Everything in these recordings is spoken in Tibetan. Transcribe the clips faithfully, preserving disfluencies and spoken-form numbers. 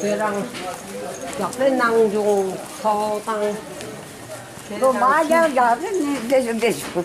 དེ་རང་ཞོགས་པའི་ནང་འབྱུང་ཚོགས་དང་། དེ་ལོ་མ་རྒྱག་རྒྱག་རེ་ནི་འདི་ཞུ་འདི་ཞུ།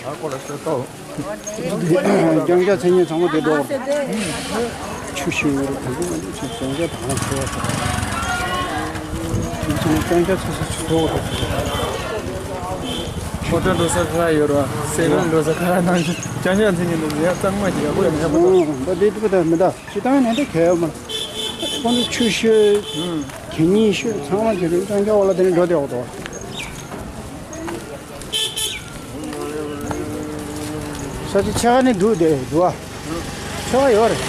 ཨ་ཁོ་ལ་ཤོད་དོ། ལྗང་ལྗང་མཚན་ཉིད་ཚང་མ་དེ་འགྲོ། ཆུ་ཤིང་རེད། དང་པོ་ང་ཚོ་ལྗང་ལྗང་དང་ལ་ཁྱེར་བ། ལྗང་ལྗང་ཚོ་ཚོ་ཚོ་ཚོ། ཧོ་ཊལ་འགྲོ་ས་ཁ་ཡོད་ར། སེ་ཝེན་འགྲོ་ས་ཁ་ནང་ལྗང་ལྗང་མཚན་ཉིད་འདུག་ཡ་གཙང་མ་ཞིག་ཡག་པོ་ཡོད་མེད་ཧ་གོ། ད་དེ་ཐུག་ད་མི་ད་ཅི་ད་ནས་ད་གལ་ཡོད་མ། ཁོང་ཚོ་ཆུ་ཤོད། གད་སྙིགས་ཤོད་ཚང་མ་བྱེད་དུས་ལྗང་ལྗང་འོག་ལ་དེ་ནས་འགྲོ་བདེ་འོག་ཏུ། ས་ཆ་ཆེ་ཁ་ནས་འདུག་དེ་འདུག་ཨ། ཆེ་ཁ་ཡོད་རེད།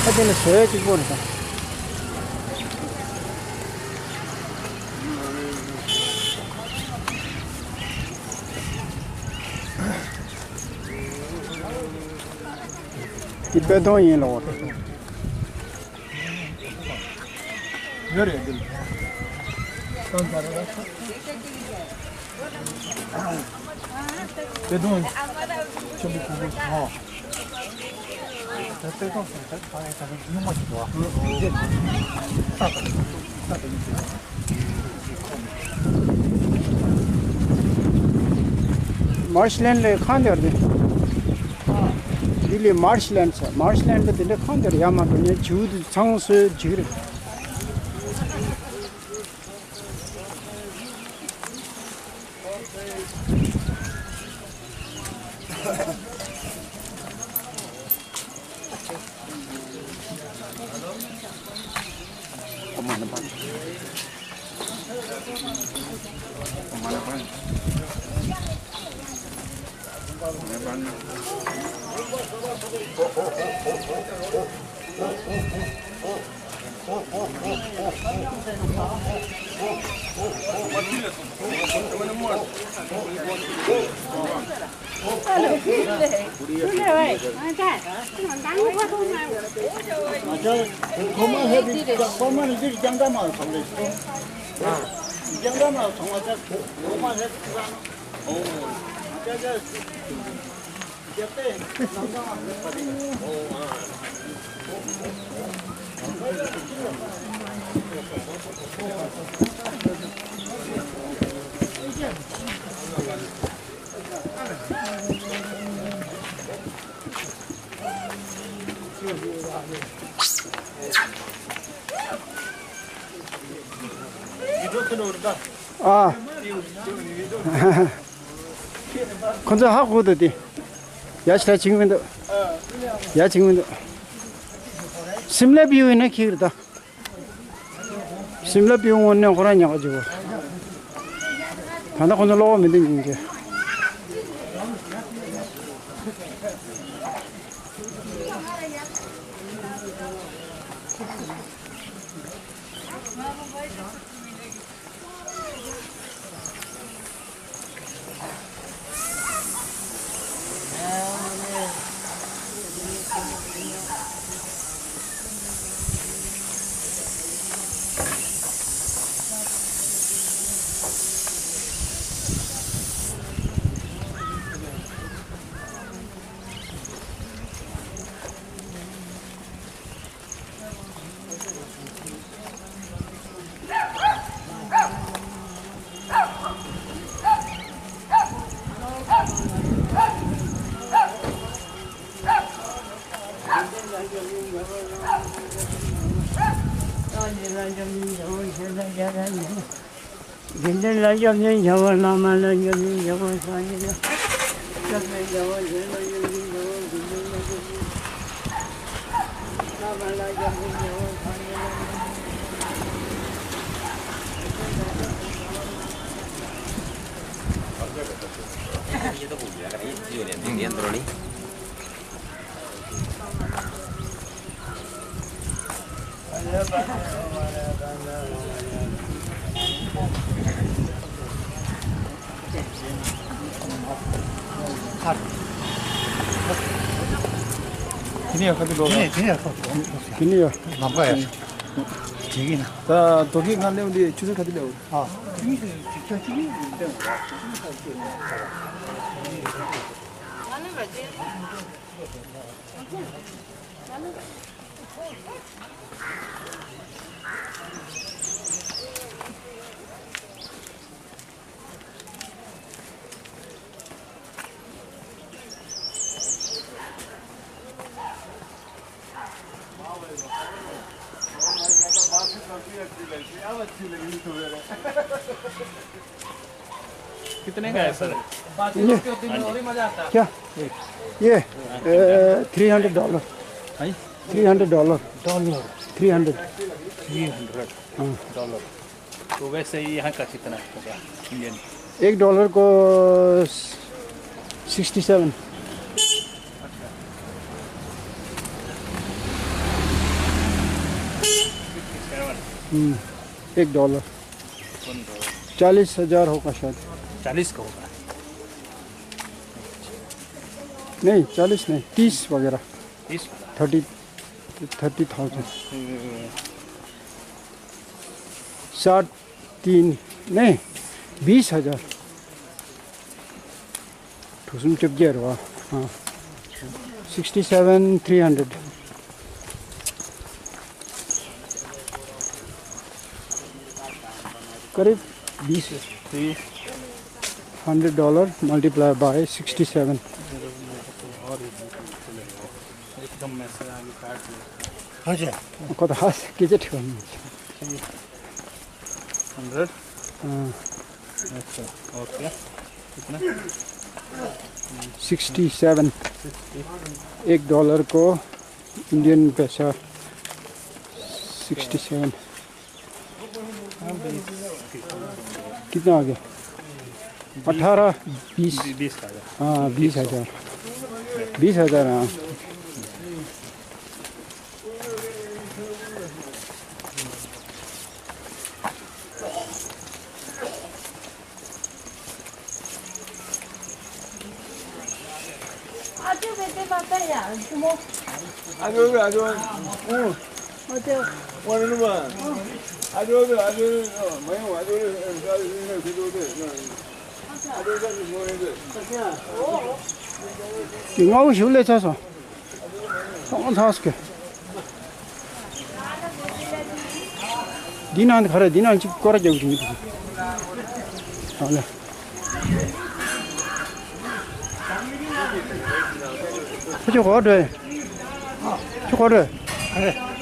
ཨ་དེ་ནས་བཟོ་ཡས་གཅིག་པོ་རེད་ད། འདི་པད་སྡོང་ཡིན་ལོ། ཡོད་རེད་འདི་ལ། པད་སྡོང་ཆེན་པོ་གུག་གུག་ཧོ། ད་པད་སྡོང་སོང་ད་ད་ད་ད་སྨྱུག་མ་ཞིག་འདུག་ཨ། ས་ད་ས་ད་ཡིན་ཟེར། མར་ཤི་ལེན་ལས་ཁང་དེ་རེད། འདི་ལས་མར་ཤི་ལེན་ཟེར། མར་ཤི་ལེན་དེ་དེ་འདྲ་ཁང་དེ་རེད། ཡར་མར་འགྲོ་ཉེན་བྱིའུ་དེ་ཚང་སོས་བྱིའུ་རེད། ཁོ་མ་ཧེ་རི་ཁོ་མ་ནི་འདིར་རྒྱང་ཐག་མ་སོང་ལེ། རྒྱང་ཐག་མ་སོང་བ་ད་ཁོ་མ་ཧེ་རི་ཁོ་རང་ཨོ་ཅ་ཅ། ཨ། ཁོ་ཚོ་ཧ་གོ་འདུག་དེ། ཡ་ཞིག་ད་བྱེད་ཀྱི་མི་འདུག་ཡ་བྱེད་ཀྱི་མི་འདུག་སིམ་ལ་པིའུ་ཡིན་ན་ཁྱེད་ཀྱིས་ད། སིམ་ལ་པིའུ་དངོས་གནས་ཁོ་རང་ཉག་ག་བྱེད་དགོས། ད་ལྟ་ཁོ་ཚོ་གློ་བ་མི་འདུག་སྙིང་རྗེ། དེ་ནས་ཡང་ཁ་ཐུག་འགྲོ། དེ་ནས་དེ་ནས་ཡང་ཁ་ཐུག་དེ་ནས་ཡང་ལམ་ཁ་ཡར་ཞོག་དེ་གི་ན། ད་རྡོ་སྐས་ང་སླེབས་འདི་ཆུ་ཚོད་ག་དུས་སླེབས། ཨ། कितने का है सर? ये क्या? ये थ्री हंड्रेड डॉलर। हाँ जी। Three hundred dollar. Dollar. Three hundred. Three hundred. हाँ। डॉलर। तो वैसे ही यहाँ का कितना होगा इंडियन? एक डॉलर को सिक्सटी सेवन। हम्म, एक डॉलर। चालीस हजार होगा शायद। चालीस का होगा। नहीं, चालीस नहीं, तीस वगैरह। तीस का। Thirty, thirty thousand. हम्म। साठ तीन, नहीं, बीस हजार। ठुसुम चुप गया रहा। हाँ। Sixty seven three hundred. करीब बीस। Hundred dollar multiply by sixty seven. एकदम मैसेज आगे काट दे। हजुर। कता हस के चाहिँ ठिक हंड्रेड। हाँ। अच्छा। ओके। कितना? Sixty seven. एक डॉलर को इंडियन पैसा सिक्सटी सेवन। कितना आ गया? अठारह, बीस। बीस हजार। हाँ, बीस हजार। बीस हजार, हाँ। དེ་སྔ་པོ་ཞིག་སླེབས་ཚར་སོང་། ཚང་མ་ཚར་སོང་གི། འདི་ནང་དེ་ག་རེ། འདི་ནང་གཅིག་སྐོར་ར་རྒྱག་གི་འདུག་ཨ་ལེ། ཁྱོད་ཁྱོད་གོ་འགྲོ། ཁྱོད་གོ་འགྲོ།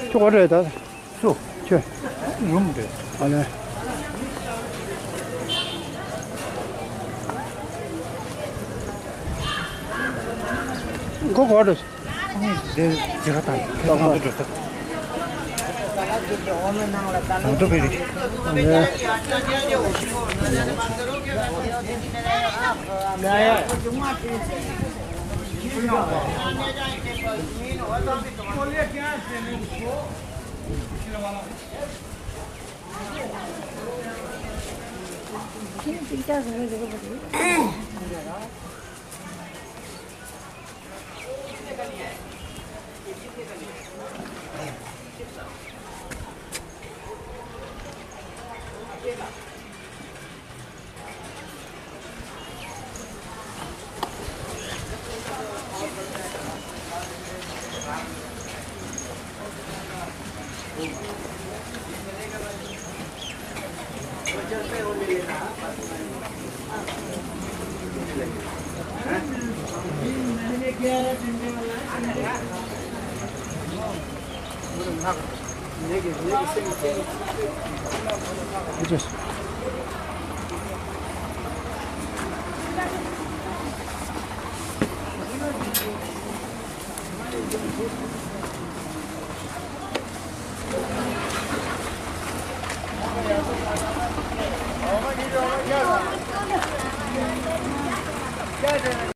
ཁྱོད་གོ་འགྲོ་ད། སུ། ཁྱོད། རུམ་རེད། ཨ་ལེ། ཁོ་གོ་འགྲོ། འདི་ཇི་ག་དང་ཁྱོད་ཚང་དུ་འགྲོ་ས། ཚང་དུ་བི་རི། ཨ་ལེ།